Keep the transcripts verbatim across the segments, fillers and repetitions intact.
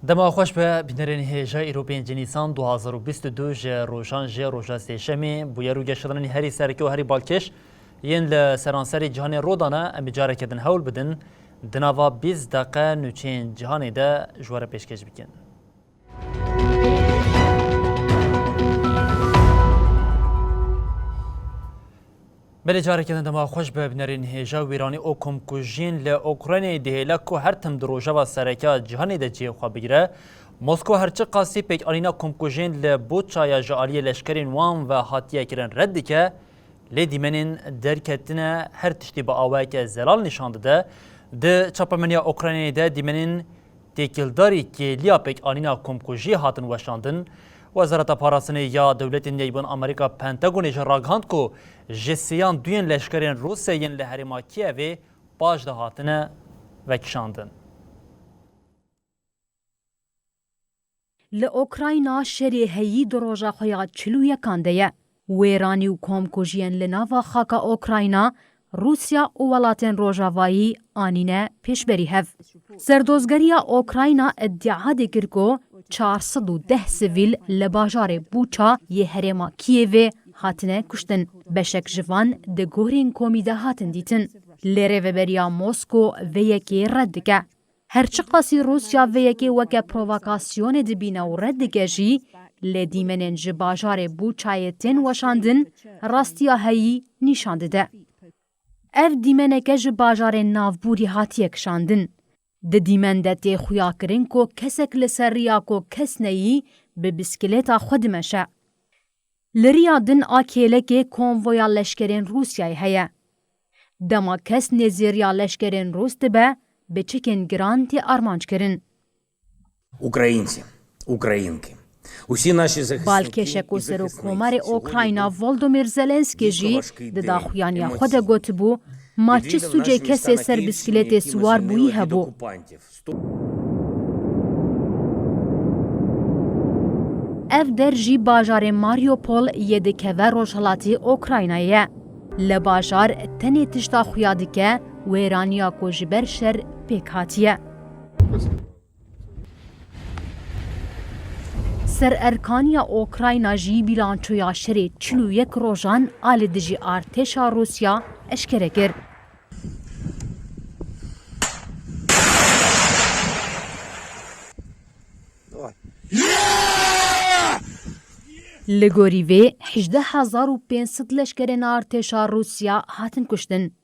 Dema xweş be, bînerên hêja, îro pêncî Nîsan du hazar û bîst û du ji rojan jê, roja sêşemê, bûyer û geşedanên herî sereke û herî balkêş yên li seranserê cîhanê rû dane, em ê careke din hewl bidin di nava bîst deqe nûçeyên cîhanê de ji we re pêşkêş bikin. Belê, careke din dema xweş be, bînerên hêja. Wêranî û komkujiyên li Ukraynayê dihêle ku her tim di rojeva sereke ya cîhanê de cihê xwe bigire. Moskow her çiqasî pêkanîna komkujiyên li Buçaya ji aliyê leşkerên wan ve hatiye kirin red dike, lê dîmenên derketine her tiştî bi awayeke zelal nîşan dide. Di çapemeniya Ukraynayê de dîmenên têkildarî kêliya pêkanîna komkujiyê hatin weşandin. Wezareta Parastinê ya Dewletên Yekbûn Amerîka, Pentagonê, jî ragihand ku ji sêyan duyên leşkerên Rûsya yên li herêma Kîevê paş de hatine vekişandin. Li Ukrayna şerê heyî di roja xwe ya çil û yekan de ye. Wêranî û komkujiyên li nava xaka Ukrayna, Rûsya û welatên Rojavayî anîne pêşberî hev. Serdozgeriya Ukrayna îdia dikir ku çar sed û deh sivîl li bajarê Buça yê herêma Kîevê hatine kuştin. Beşek ji van di gorên komî de hatin dîtin. Lê rêveberiya Moskow vê yekê red dike. Her çiqasî Rûsya vê yekê weke provokasyonê dibîne û red dike jî, lê dîmenên ji bajarê Buçayê tên weşandin, rastiya heyî nîşan dide. Ev dîmeneke ji bajarên navbûrî hatiye kişandin. Di dîmen de tê xuyakirin ku kesek li ser riya ku kes neyî bi biskilêta xwe dimeşe. Li riya din a kêlekê konvoya leşkerên Rûsyayê heye. Dema kes nêzî riya leşkerên Rûs dibe, bi çekên giran tê armanc kirin. Українці, українки, усі наші захисники і захисниці сьогодні відчувають велику важку емоційну, емоційну. Balkêşek û Serokkomarê Ukrayna Volodymyr Zelensky jî di daxuyaniya xwe de gotibû, ma çi sûcê kesê ser biskilêtê siwar bûyî hebû. Ev der jî bajarê Mariupol yê dikeve rojhilatî Ukraynayê ye. Li bajar tenê tişta xuya dike, wêraniya ku ji ber şer pêk hatiye. Sererkaniya Ukrayna jî bîlançoya şerê çil û yek rojan a li dijî artêşa Rûsya eşkere kir. Li gorî vê, hejdeh hezar û pênc sed leşkerên artêşa Rûsya hatin kuştin.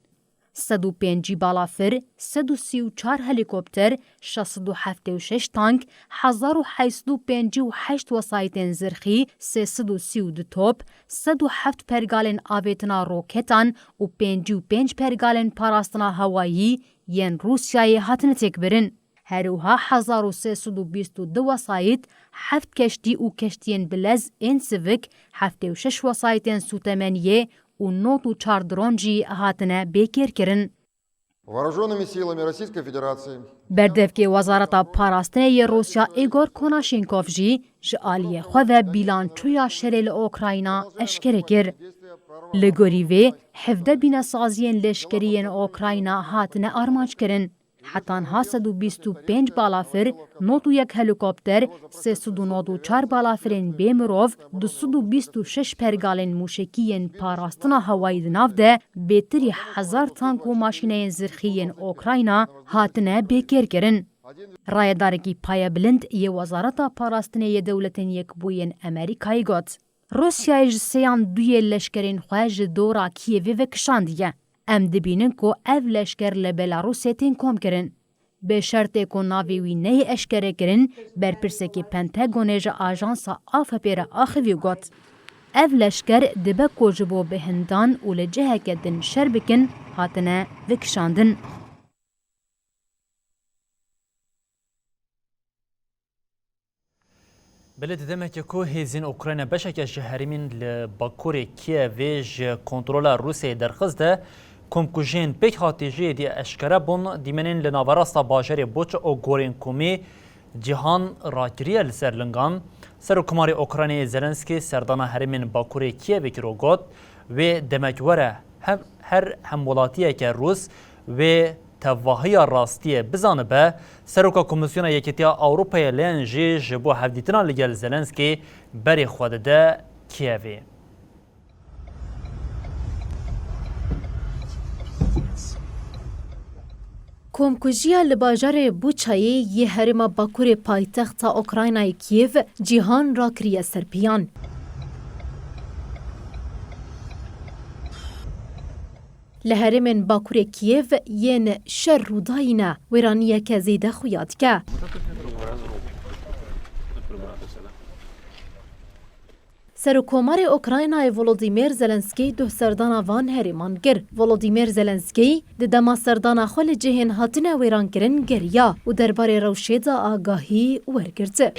Sed û pêncî balafir, sed û sî û çar helîkopter, şeş sed û heftê û şeş tank, hezar û heyt sed û pêncî û heşt wesayîtên zirxî, sê sed û sî û du top, sed û heft pergalên avêtina roketan û pêncî û pênc pergalên parastina hewayî yên Rûsyayê hatine têkbirin. Her wiha hezar û sê sed û bîst û du wesayît, heft keştî û keştiyên bilez ên sivik, heftê û şeş wesayîtên sûtemeniyê û nod û çar dron jî hatine bêkêrkirin. Вооружёнными силами Российской Федерации. Berdevkê Wezareta Parastinê yê Rûsya Igor Konashenkov jî ji aliyê xwe ve bîlançoya şerê li Ukrayna eşkere kir. Li gorî vê, hevdeh bînesaziyên leşkerî yên Ukrayna hatine armanckirin. Heta niha sed û bîst û pênc balafir, nod û yek helîkopter, sê sed û nod û çar balafirên bê mirov, du sed û bîst û şeş pergalên mûşekî yên parastina hewayî di nav de, bêtirî hezar tank û maşîneyên zirxî yên Ukrayna hatine bêkêrkirin. Rayedarekî payebilind yê Wezareta Parastinê yê Dewletên Yekbûyî yên Amerîkayê got, Rûsyayê ji sêyan duyê leşkerên xwe ji dora Kîevê vekişandiye. Em dibînin ku ev leşker li Belarusê tên komkirin. Bi şertê ku navê wî neyê eşkerekirin, berpirsekî Pentagonê ji ajansa A F Pê re axivî û got, Ev leşker dibe ku ji bo bihindan û li ciheke din şer bikin, hatine vekişandin. Belê, di demeke ku hêzên Ukrayna beşeke ji herêmên li bakurê Kîevê ji kontrola Rûsyayê derxist de, komkujiyên pêkhatî jê dî eşkere bûn, dîmenên li naverasta bajarê Buça û gorên komî cîhan rakiriye li ser lingan. Serokkomarê Ukraynayê Zelenskî serdana herêmên bakurê Kîevê kir û got, wê demek were hem, her hemwelatiyeke Rûs wê tevahiya rastiyê bizanibe, Seroka Komîsyona Yekîtiya Ewropayê Leyen jî ji bo hevdîtina li gel Zelenskî berê xwe dide Kîevê. Komkujiya li bajarê Buçayê yê herêma Bakurê paytexta Ukraynayê Kîev cîhan rakiriye ser piyan. Li herêmên Bakurê Kîev yên şer rûdayî ne, wêraniyeke zêde xuya dike. Serokkomarê Ukraynayê Volodymyr Zelenskî duh serdana van herêman kir. Volodymyr Zelenskî di dema serdana xwe li cihên hatine wêrankirin geriya û derbarê rewşê de agahî wergirt.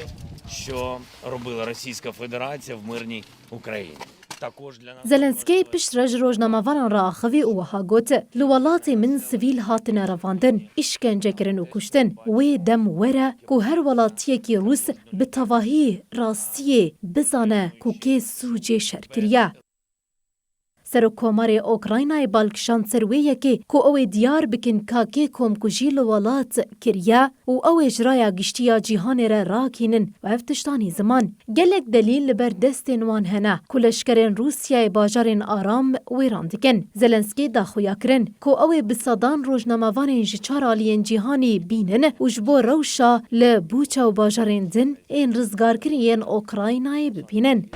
Що робила Російська Федерація в мирній Україні. Також для нас Zelenskî piştre ji rojnamevanan re axivî û wiha got, Li welatê min sivîl hatine revandin, îşkence kirin û kuştin. Wê dem were ku her welatiyekî Rûs bi tevahî rastiyê bizane ku kê sûcê şer kiriye. Serokkomarê Ukraynayê bal kişand ser wê yekê ku ew ê diyar bikin ka kê komkujî li welat kiriye û ew ê ji raya giştî ya cîhanê re rakînin û ev tiştanî ziman. Gelek delîl li ber destên wan hene ku leşkerên Rûsyayê bajarên aram wêran dikin. Zelenskî da xuyakirin ku ew ê bi sedan rojnamevanên ji çar aliyên cîhanî bînin û ji bo rewşa li Buça û bajarên din ên rizgarkirin yên Ukraynayê bibînin.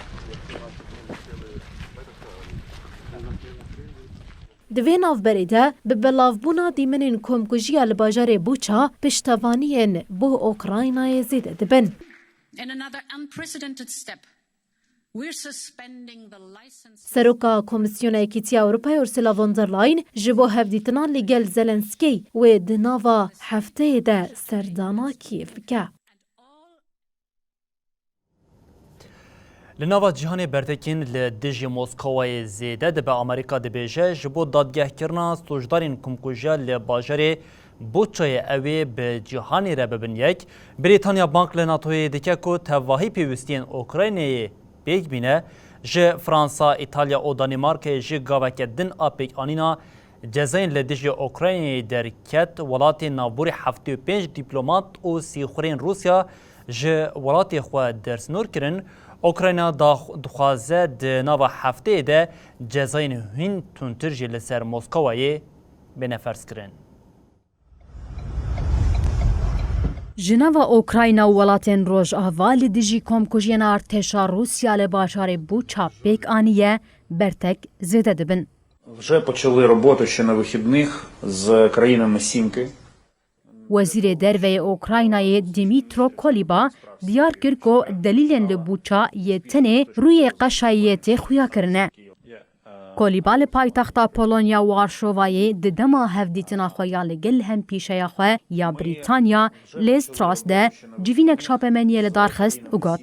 Di vê navberê de bi belavbûna dîmenên komkujiya li bajarê Buça piştevaniyên bo Ukraynayê zêde dibin. In another unprecedented step, we're suspending the license Seroka Komîsyona Yekîtiya Ewropayê Ursula von der Leyen ji bo hevdîtina li gel Zelenskî wê di nava hefteyê de serdana Kîev bike. Li nava cîhanê bertekên li dijî Moskowayê zêde dibe. Amerîka dibêje, ji bo dadgehkirina sûcdarên komkujiya li bajarê Buçayê ew ê bi cîhanê re bibin yek. Brîtanya bang li NATOyê dike ku tevahî pêwîstiyên Ukraynayê pêk bîne. Ji Fransa, Îtalya û Danîmarkayê jî gaveke din a pêkanîna cezayên li dijî Ukraynayê derket. Welatên navborî heftê û pênc dîplomat û sîxurên Rûsya ji welatê xwe dersnor kirin. Ukrayna dax-, dixwaze di nava hefteyê de cezayên hîn tundtir jî li ser Moskowayê bêne ferzkirin. Ji nava Ukrayna û welatên Rojava li dijî komkujiyên artêşa Rûsya li bajarê Buça pêk aniye, bertek zêde dibin. Вже почали роботу ще на вихідних з країнами Сімки. Wezîrê Derve yê Ukraynayê Dmytro Kuleba diyar kir ku delîlên li Buça yê tenê rûyê qeşayê tê xuya kirine. Kuleba li paytexta Polonya Warşovayê di dema hevdîtina xwe ya li gel hempîşeya xwe ya Brîtanya Liz Truss de civînek çapemeniyê li dar xist û got,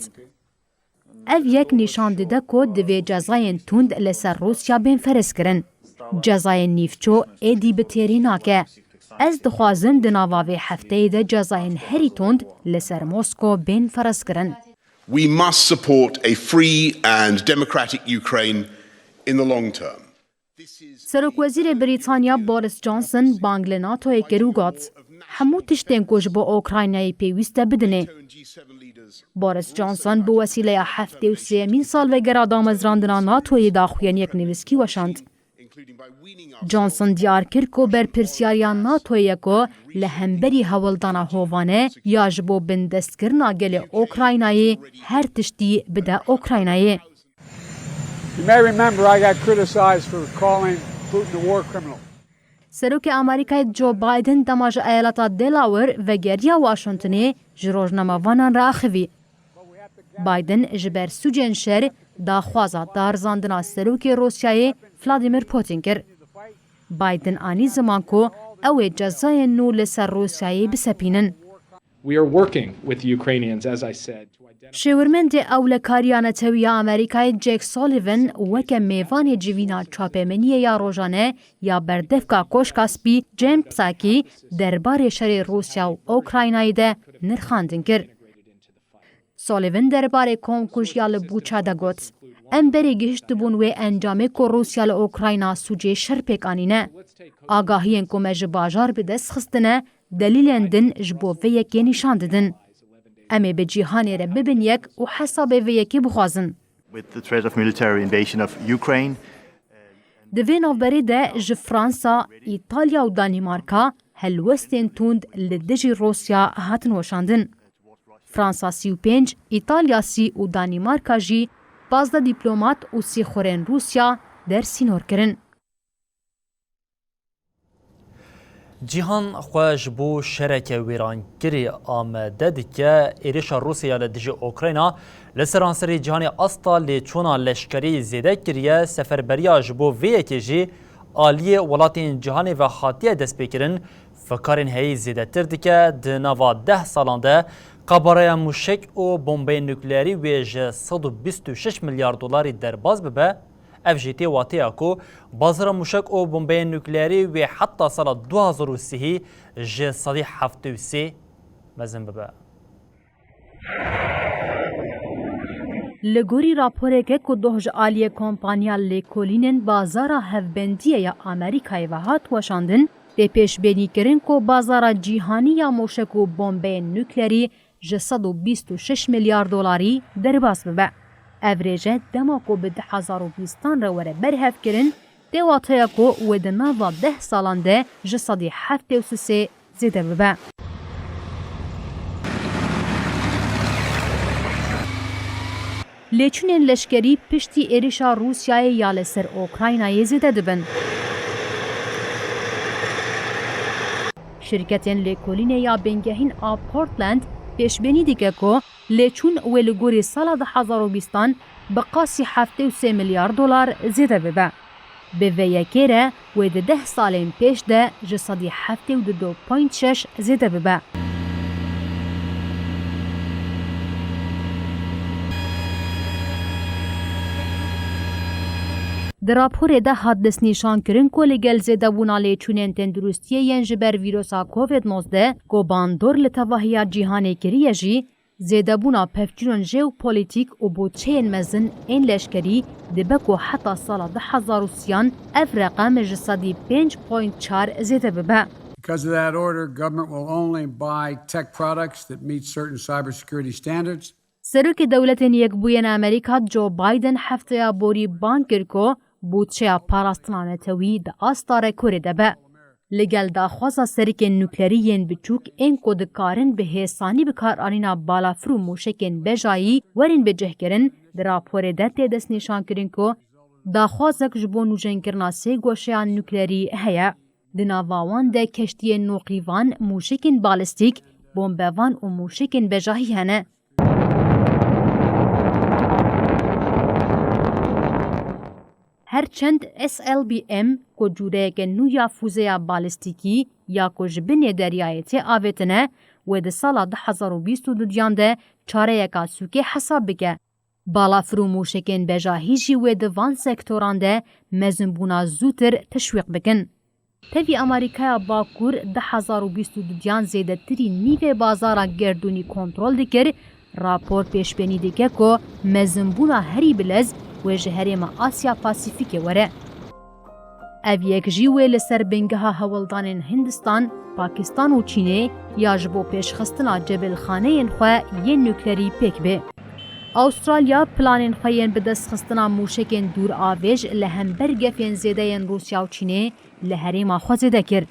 Ev yek nîşan dide ku divê cezayên tund li ser Rûsya bên ferezkirin. Cezayên nîvço êdî bi têrî nake. Ez dixwazim di nava vê hefteyê de cezayên herî tund li ser Mosko bên ferezkirin. We must support a free and democratic Ukraine in the long term. Serokwezîrê Brîtanya Boris Johnson bang li NATOyê kir û got, Hemû tiştên ku ji bo Ukraynayê pêwîst e bidinê. Boris Johnson bi wesîleya heftê û sêyemîn salvegera damezrandina NATOyê daxuyaniyek nivîskî weşand. Johnson diyar kir ku berpirsiyariya NATOyê ye ku li hemberî hewldana hovane ya ji bo bindestkirina gelê Ukraynayê her tiştî bide Ukraynayê. You may remember I got criticized for calling Putin a war criminal. Serokê Amerîkayê Joe Biden dema ji eyaleta Delaware vegeriya Washingtonê ji rojnamevanan re axivî. Biden ji ber sûcên şer daxwaza darizandina serokê Rûsyayê Vladimir Putin kir. Biden anî ziman ku ew ê cezayên nû li ser Rûsyayê bisepînin. We are working with the Ukrainians, as I said, to identify Şêwirmendê Ewlekariya Netewî ya Amerîkayê Jake Sullivan weke mêvanê civîna çapemeniyê ya rojane ya berdevka Koşka Spî Jen Psaki derbarê şerê Rûsya û Ukraynayê de nirxandin kir. Sullivan derbarê komkujiya li Buça de got, em berê gihiştibûn wê encamê ku Rûsya li Ukrayna sûcê şer pêk anîne. Agahiyên ku me ji bajar bi dest xistine, delîlên din ji bo vê yekê nîşan didin. Em ê bi cîhanê re bibin yek û hesabê vê yekê bixwazin. With the threat of military invasion of Ukraine. Di vê navberê de ji Fransa, Îtalya û Danîmarka helwestên tund li dijî Rûsya hatin weşandin. Fransa sî û pênc, Îtalya sî û Danîmarka jî pazdeh dîplomat û sîxurên Rûsya dersînor kirin. Cîhan xwe ji bo şereke wêrankirî amade dike. Êrişa Rûsya li dijî Ukrayna li seranserê cîhanê asta lêçûna leşkerî zêde kiriye. Seferberiya ji bo vê yekê jî aliyê welatên cîhanê ve hatiye destpêkirin. Fikarên heyî zêdetir dike. Di nava deh salan de qabareya mûşek û bombeyên nukleerî wê ji sed û bîst û şeş milyar dolarî derbas bibe. Ev jî tê wateya ku bazara mûşek û bombeyên nukleerî wê heta sala du hazar û sihî ji sedî heftê û sê mezin bibe. Li gorî raporeke ku doh ji aliyê kompanya lêkolînên bazara hevbendiyê ya Amerîkayê ve hat weşandin, tê pêşbînî kirin ku bazara cîhanî ya mûşek û bombeyên nukleerî ji sed û bîst û şeş milyar dolarî derbas bibe. Ev rêje dema ku bi du hazar û bîstan re were berhevkirin, tê wateya ku wê di nava deh salan de ji sedî heftê û sê zêde bibe. Lêçûnên leşkerî piştî êrişa Rûsyayê ya li ser Ukraynayê zêde dibin. Şirketên lêkolînê ya bingehîn a Portland pêşbînî dike ku lêçûn wê li gorî sala du hazar û bîstan bi qasî heftê û sê milyar dolar zêde bibe. Bi vê yekê re wê di deh salên pêş de ji sedî heftê û du point şeş zêde bibe. Di raporê de hat destnîşankirin ku li gel zêdebûna lêçûnên tenduristiyê yên ji ber vîrusa Covid nozdeh ku bandor li tevahiya cîhanê kiriye jî, zêdebûna pevçûnên jeopolîtîk û budçeyên mezin ên leşkerî dibe ku heta sala du hazar û sîyan ev reqem ji sedî pênc point çar zêde bibe. Because of that order, government will only buy tech products that meet certain cybersecurity standards. Serokê Dewletên Yekbûyên Amerîka Joe Biden hefteya borî bang kir ku budçeya parastina netewî di asta rekorê de be. Li gel daxwaza serikên nuklerî yên biçûk ên ku dikarin bi hêsanî bikaranîna balafir û mûşekên bejayî werin bicihkirin, di raporê de tê destnîşankirin ku daxwazek ji bo nûjenkirina sê goşeya nuklerî heye. Di nava wan de keştiyên noqîvan, mûşekên balistîk, bombevan û mûşekên bejahî hene. Her çend S L B M ku cûreyeke nû ya fûzeya balistîkî ya ku ji binê deryayê tê avêtine, wê di sala du hazar û bîst û dudiyan de çareyeka sûkê hesab bike. Balafir û mûşekên bejahî jî wê di van sektoran de mezinbûna zûtir teşwîq bikin. Tevî Amerîkaya Bakur du hazar û bîst û dudiyan zêdetirî nîvê bazara gerdûnî kontrol dikir, rapor pêşbînî dike ku mezinbûna herî bilez wê ji herêma Asya Pasîfîkê were. Ev yek jî wê li ser bingeha hewldanên Hindistan, Pakistan û Çînê ya ji bo pêşxistina cebilxaneyên xwe yên nuklerî pêk bê. Awustralya planên xwe yên bidestxistina mûşekên dûravêj li hember gefên zêde yên Rûsya û Çînê li herêma xwe zêde kir.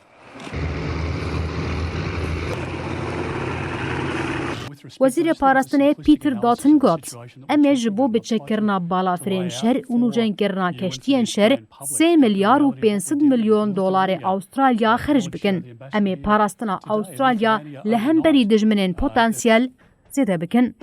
Wezîrê Parastinê Peter Dutton got, em ê ji bo biçekkirina balafirên şer û nûjenkirina keştiyên şer sê milyar û pênc sed milyon dolarê Awustralya xerc bikin. Em ê parastina Awustralya li hemberî dijminên potansiyel zêde bikin.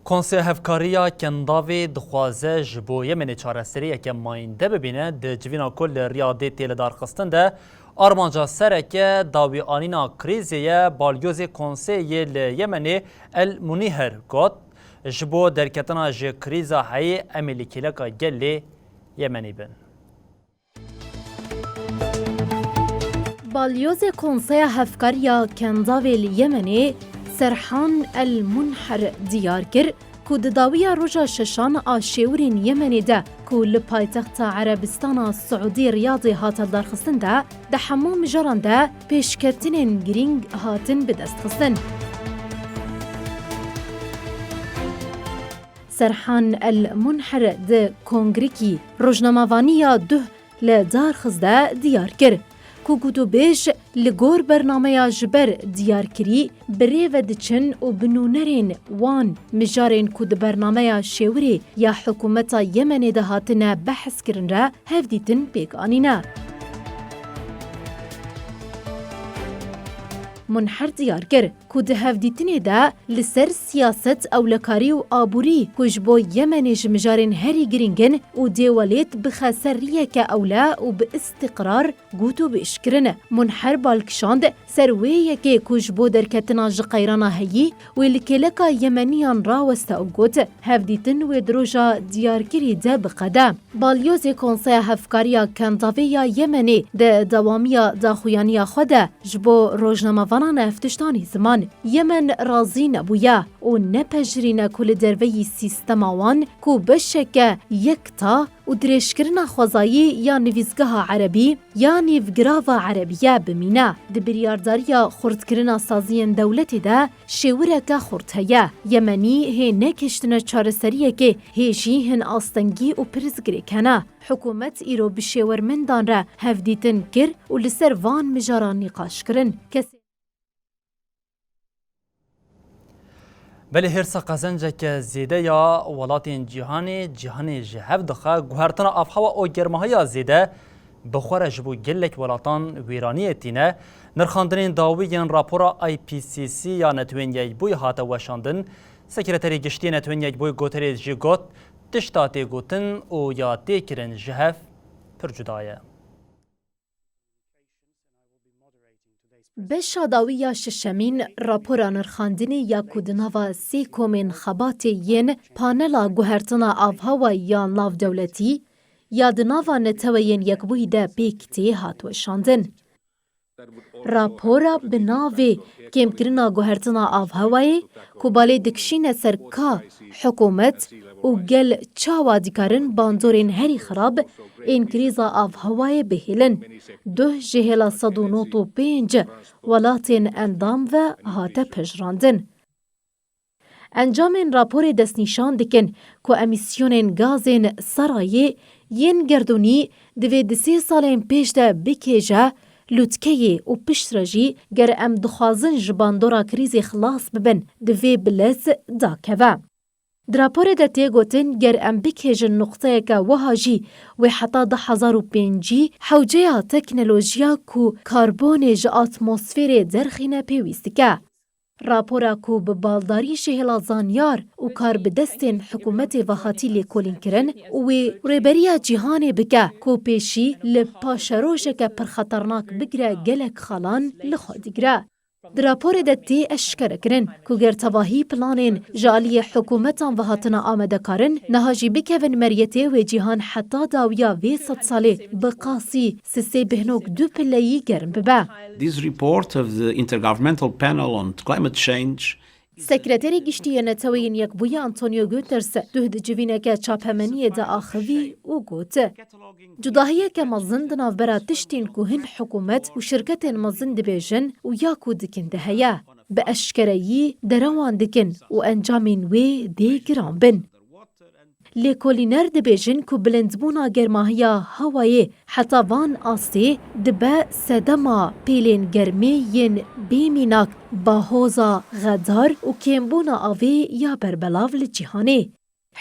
Konseya Hevkariya Kendavê dixwaze ji bo Yemenê çareseriyeke mayînde bibîne. Di civîna ku li Riyadê tê lidarxistin de, armanca sereke dawîanîna krîzê ye. Balyozê Konseyê yê li Yemenê El Munîher got, ji bo derketina ji krîza heyî em ê li kêleka gelê Yemenî bin. Balyozê Konseya Hevkariya Kendavê li Yemenê Serhan El Munher diyar kir ku di dawiya roja şeşan a şêwirên Yemenê de ku li paytexta Erebistana Siûdî Riyadê hate lidarxistin de, di hemû mijaran de pêşketinên girîng hatin bidestxistin. Serhan El Munher di kongrikî rojnamevanî ya duh li Darxiz de diyar kir ku gotûbêj li gor bernameya ji ber diyarkirî bi rê ve diçin û bi nûnerên wan mijarên ku di bernameya şêwirê ya hikûmeta Yemenê de hatine behskirin re hevdîtin pêk anîne. Munher diyar kir ku di hevdîtinê de li ser siyaset, ewlekarî û aborî ku ji bo Yemenê ji mijarên herî girîng in û dê welêt bixe ser riyeke ewle û bi îstîqrar gotûbêj kirin. Munher bal kişand, ser wê yekê ku ji bo derketina ji qeyrana heyî wê li kêleka Yemeniyan raweste û got, hevdîtin wê di roja diyarkirî de biqede. Balyozê Konseya Hevkariya Kendavê ya Yemenê di dewamiya daxuyaniya xwe de ji bo rojnamevanan ev tişt anî ziman, Yemen razî nebûye û nepejirîne ku li derveyî sîstema wan ku beşeke yekta û dirêjkirina xwezayî ya nivîsgeha erebî ya nîvgirava erebî ye bimîne. Di biryardariya xurtkirina saziyên dewletê de şêwireke xurt heye. Yemenî hê negihiştine çareseriyekê, hê jî hin astengî û pirsgirêk hene. Hikûmet îro bi şêwermendan re hevdîtin kir û li ser van mijaran nîqaş kirin. Kesê Belê hêrsa qezenceke zêde ya welatên cîhanê, cîhanê ji hev dixe, guhertina avhewa û germahiya zêde bi xwe re ji bo gelek welatan wêraniyê tîne. Nirxandinên dawî yên rapora I P C C ya Netewên Yekbûyî hate weşandin. Sekreterê Giştî Netewên Yekbûyî Guterres jî got, tişta tê gotin û ya tê kirin ji hev pir cuda ye. Beşa dawî ya şeşemîn rapora nirxandinê ya ku di nava sê komên xebatê yên Panela Guhertina Avhewayî ya Navdewletî ya di nava Neteweyên Yekbûyî de pêk tê hat weşandin. Rapora bi navê Kêmkirina Guhertina Avhewayê ku balê dikişîne ser ka hikûmet û gel çawa dikarin bandorên herî xirab ên krîza avhewayê bihêlin. Duh ji hêla sed û nod û pênc welatên endam ve hate pejirandin. Encamên raporê destnîşan dikin ku emîsyonên gazên serayê yên gerdûnî divê di sê salên pêş de bikêje lûtkeyê û piştre jî ger em dixwazin ji bandora krîzê xilas bibin, divê bi lez dakeve. Di raporê de tê gotin, ger em bikêjin nuqteyeke wiha jî wê heta du hezar û pêncî hewceya teknolojiya ku karbonê ji atmosfêrê derxîne pêwîst dike. Rapora ku bi baldarî ji hêla zanyar û karbidestên hikûmetê ve hatî lêkolînkirin û wê rêberiya cîhanê bike ku pêşî li paşerojeke pir xeternak bigire gelek xalan li xwe digire. Di raporê de tê eşkerekirin ku ger tevahî planên ji aliyê hikûmetan ve hatine amadekarin, niha jî bikevin meriyetê wê cîhan heta dawiya vê sedsalê bi qasî sisê bêhnok du pileyî germ bibe. This report of the Intergovernmental Panel on Climate Change Sekreterê Giştî yê Neteweyên Yekbûyî Antonio Guterres duh di civîneke çapemeniyê de axivî û got, cudahiyeke mezin di navbera tiştên ku hin hikûmet û şirketên mezin dibêjin û ya ku dikin de heye. Bi eşkereyî derewan dikin û encamên wê dê giran bin. Lêkolîner dibêjin ku bilindbûna germahiya hewayê heta van astê dibe sedema pêlên germê yên bê mînak, bahoza xedar û kêmbûna avê ya berbelav li cîhanê.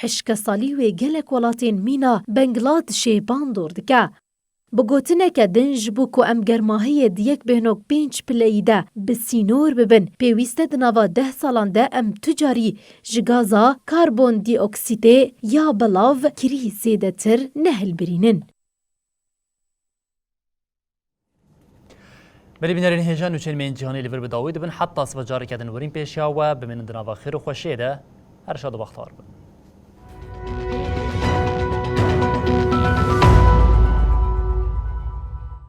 Hişkesalî wê gelek welatên mîna Bangladişê bandor dike. Bi gotineke din, ji bo ku em germahiyê di yek bêhnok pênc pileyî de bi sînor bibin, pêwîst e di nava deh salan de em tu carî ji gaza karbondîoksîdê ya belav kirî zêdetir nehilbirînin. Belê bînerên hêja, nûçeyên me yên cîhanê li vir bi dawî dibin. Heta sibe careke din werîn pêşiya we, bimînin di nava xêr û xweşiyê de. Her şad û bextewar bin.